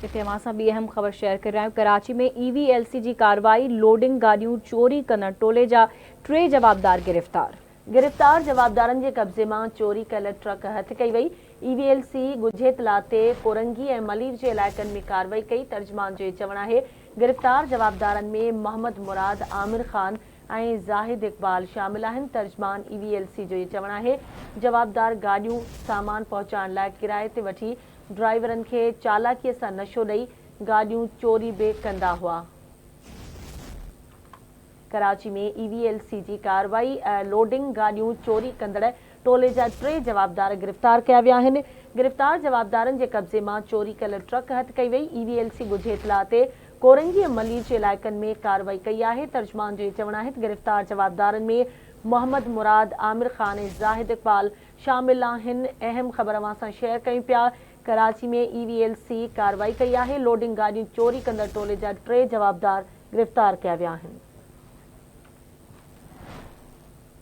جتي اوهان سان ٻي اهم خبر شيئر ڪري رهيا آهيون ڪراچي ۾ اي وي ايل سي جي ڪارروائي لوڊنگ گاڏيون چوري ڪندڙ ٽولي جا ٽي جوابدار گرفتار. گرفتار جوابدارن جي قبضي مان چوري ڪيل ٽرڪ هٿ ڪئي وئي، اي وي ايل سي ڳجهي اطلاع تي ڪورنگي ۽ ملير جي علائقن ۾ ڪارروائي ڪئي، ترجمان جو چوڻ آهي گرفتار جوابدارن ۾ محمد مراد، عامر خان ۽ زاهد اقبال شامل آهن، ترجمان اي وي ايل سي جو چوڻ آهي جوابدار گاڏيون سامان پهچائڻ لاء ڪرائي تي وٺي ڊرائيورن کي چالاڪيء سان نشو ڏئي گاڏيون چوري به ڪندا هئا. ڪراچي ۾ اي وي ايل سي جي ڪارروائي، لوڊنگ گاڏيون چوري ڪندڙ ٽولي جا ٽي جوابدار گرفتار ڪيا ويا آهن. گرفتار جوابدارن جي قبضي مان چوري ڪيل ٽرڪ هٿ ڪئي وئي. اي وي ايل سي ڳجهي اطلاع تي ڪورنگي ۽ ملير جي علائقن ۾ ڪارروائي ڪئي آهي. ترجمان جو چوڻ آهي ته گرفتار جوابدارن ۾ محمد مراد، عامر خان ۽ زاهد اقبال شامل آهن، اهم خبر اوهان سان شيئر ڪيون پيا، ڪراچي ۾ اي وي ايل سي ڪارروائي ڪئي آهي، لوڊنگ گاڏيون چوري ڪندڙ ٽولي جا ٽي جوابدار گرفتار ڪيا ويا آهن.